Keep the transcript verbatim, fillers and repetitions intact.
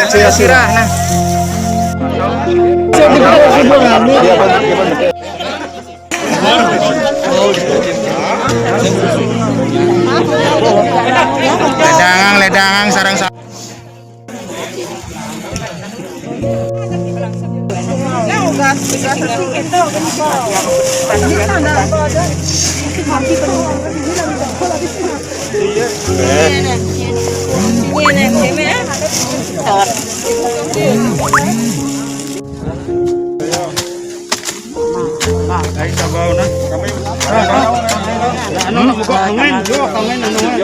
Sirah, sirah, nah. Ledangang, ledangang, sarang sa- Ay, sabaw na. Kami. Ano na, buko? Hangin. Yo, hangin, ano nga?